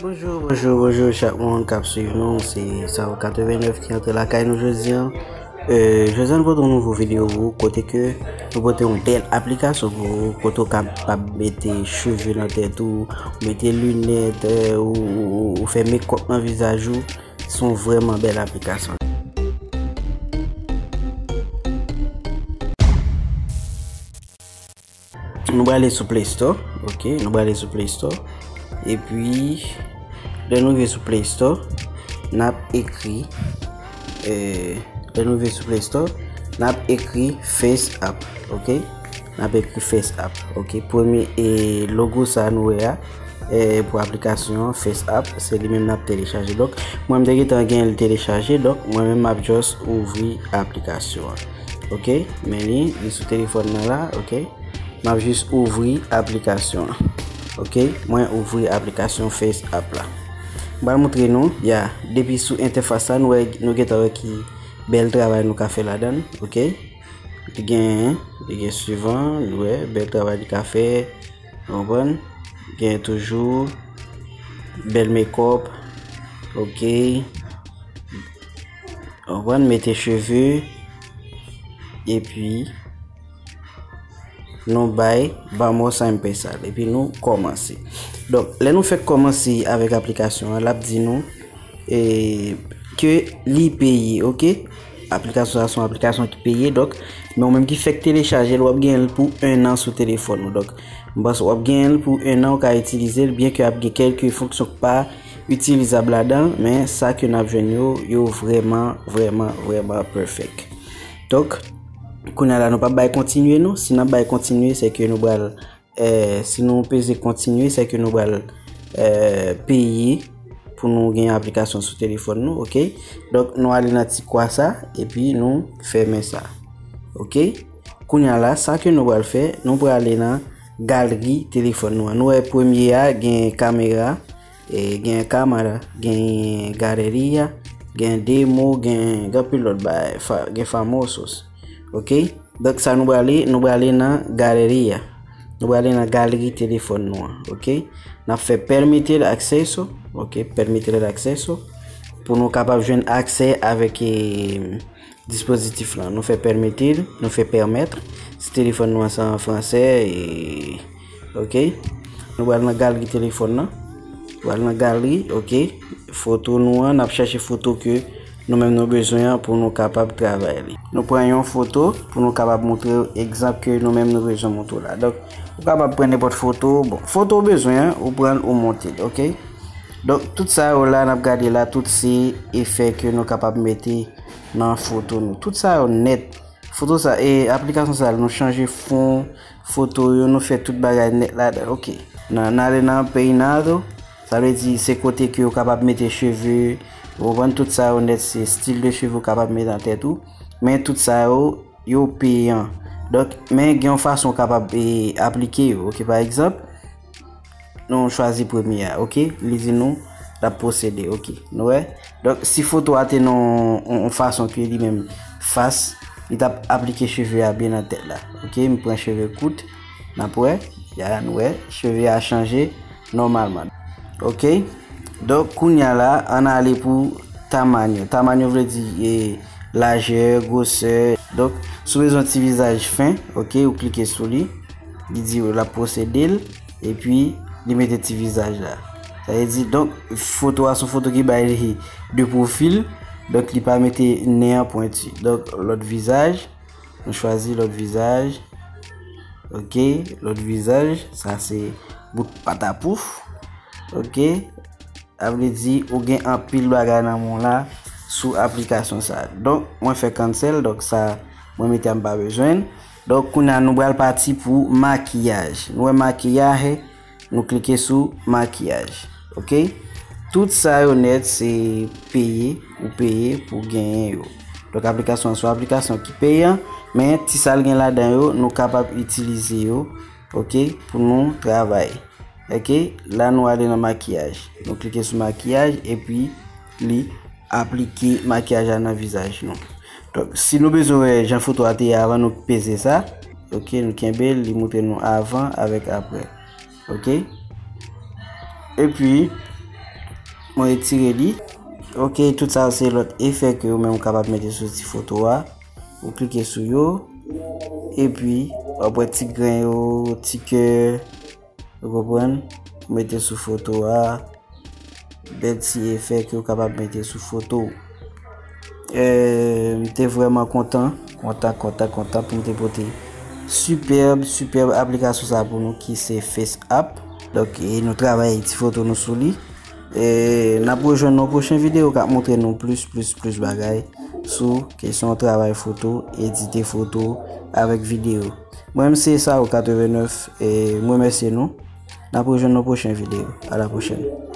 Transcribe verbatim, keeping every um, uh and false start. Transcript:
Bonjou, bonjou, bonjou chak moun k ap swiv nou. Se Saw katrevennèf ki antre lakay nou jodi an. Euh, jodi an nou pote yon nouvo videyo pou ou, kote ke nou pote yon bèl aplikasyon pou ou, kote ou kapab mete cheve nan tèt ou, mete linèt, euh, ou, ou, ou fè mekòp nan vizaj ou. Se yon vrèman bèl aplikasyon. Nou prale sou Play Store, ok, nou prale sou Play Store. Epi, lè nou rive sou Play Store, n ap ekri, eh, lè nou rive sou Play Store, n ap ekri Face App, ok? N ap ekri Face App, ok? Premye, eh, logo sa nou wè a, eh, pou aplikasyon Face App, se li menm n ap telechaje. Donk, mwen m te gentan gen l telechaje, donk mwen menm m ap just ouvri aplikasyon an. Ok, men li, li sou telefòn nan la, ok. M ap jis ouvri aplikasyon an. Ok, mwen ouvri aplikasyon Face App la. M pral montre nou, ya, depi sou entèfas la, nou wè, nou gentan wè ki bèl travay nou ka fè ladan l, ok. Li gen, li gen swivan, nou wè, bèl travay li ka fè, ou konprann? Gen toujou bèl mekòp, ok. Ou konprann, mete cheve, epi nou bay Vamos a empezar, epi nou kòmanse. Donk, lè nou fèk kòmanse avèk aplikasyon an, l ap di nou, eh, ke li peye, ok? Aplikasyon sa se yon aplikasyon ki peye, donk, men ou menm ki fèk telechaje l, w ap gen l pou en an sou telefòn ou. Donk, m panse w ap gen l pou en an, ou ka itilize l, byen ke ap gen kèlke fonksyon k pa itilizab ladan l, men sa ke n ap jwenn yo, yo vrèman, vrèman, vrèman perfect. Donk, kounye a la, nou p ap bay kontinye, non. Si n ap bay kontinye, se ke nou pral, eh, si nou peze kontinye, se ke nou pral, eh, peye pou nou gen aplikasyon sou telefòn nou, ok? Donk, nou ale nan ti kwa sa, epi nou fèmen sa, ok? Kounye a la, sa ke nou pral fè, nou prale nan galri telefòn nou an. Nou wè premye a gen kamera, e gen kamera, gen galeria, gen demo, gen, gen anpil lòt bagay, fa, gen famosos. Ok? Donk sa nou prale, nou prale nan galeria. Nou prale nan galri telefòn nou an, ok? N ap fè permitir acceso, ok? Permitir acceso. Pou nou kapab jwenn aksè avèk, eh, dispozitif lan. Nou fè permitir, nou fè permettre. Si telefòn nou an se an fransè, eh, ok? Nou pral nan galri telefòn nan. Nou pral nan galri, ok? Foto nou an, n ap chèche foto ke nou menm nou bezwen an pou nou kapab travay li. Nou pran yon foto pou nou kapab montre w egzanp ke nou menm nou bezwen montre w la. Donk, ou kapab pran nenpòt foto. Bon, foto ou bezwen an, ou pran l, ou monte l, ok? Donk, tout sa yo la, n ap gade la, tout se efè ke nou kapab mete nan foto nou. Tout sa yo nèt. Foto sa, e aplikasyon sa, nou chanje fon foto yo, nou fè tout bagay nèt ladan. Ok. Nan, n ale nan peinado, sa vle di se kote ke ou kapab mete cheve, ou konprann, tout sa yo nèt, se stil de cheve ou kapab mete nan tèt ou. Men tout sa yo, yo peyan. Donk, men gen yon fason ou kapab, e, aplike yo. Ok, pa egzanp, nou chwazi premye a, ok? Li di nou, l ap posede, ok? Nou wè? Donk, si foto a te nan yon, yon fason ke li menm fas, li t ap aplike cheve a byen nan tèt la, ok? M pran cheve kout, n ap wè, ya, nou wè, cheve a chanje nòmalman, ok? Donk, kounye a la, ann ale pou tamanyo. Tamanyo vle di, e, lajè, gwosè. Donk, si w bezwen ti vizaj fen, ok, ou klike sou li, li di w l ap posede l, epi li mete ti vizaj la. Sa vle di, donk, foto a se yon foto ki bay li de pwofil, donk, li pa mete nen an pwenti. Donk, lòt vizaj, nou chwazi lòt vizaj. Ok, lòt vizaj, sa se bout patapouf. Ok, sa vle di ou gen anpil bagay nan men w la sou aplikasyon sa. Donk, mwen fè cancel, donk sa, mwen mete a m pa bezwen l. Donk, kounye a nou pral pati pou makiyaj. Nou wè makiyaj, nou klike sou makiyaj. Ok? Tout sa yo nèt se peye, ou peye pou genyen yo. Donk, aplikasyon an se yon aplikasyon ki peyan, men ti sa l gen ladan yo, nou kapab itilize yo, ok, pou nou travay. Ok, la nou ale nan makiyaj. Nou klike sou makiyaj epi li aplike makiyaj la nan vizaj nou. Donk, si nou bezwen wè jan foto a te ye avan nou peze sa, ok, nou kenbe l, li montre nou avan avèk aprè. Ok? Epi, Mwen retire li. Ok, tout sa se lòt efè ke ou menm ou kapab mete sou ti foto a. Ou klike sou yo. Epi, w ap wè ti grenn yo, ti kè. Ou konprann? Ou mete sou foto a. Bèl ti efè ke ou kapab mete sou foto. Eh, m te vrèman kontan, kontan, kontan, kontan pou m te pote sipèb, sipèb aplikasyon sa pou nou ki se Face App. Donk, e nou travay ti foto nou sou li. E n ap rejwenn nan pwochen videyo k ap montre nou plis, plis, plis bagay sou kesyon travay foto, edite foto avèk videyo. Mwen, m se Sao katrevennèf, e m remèsye nou. N ap rejwenn nan pwochen videyo. A la pwochèn.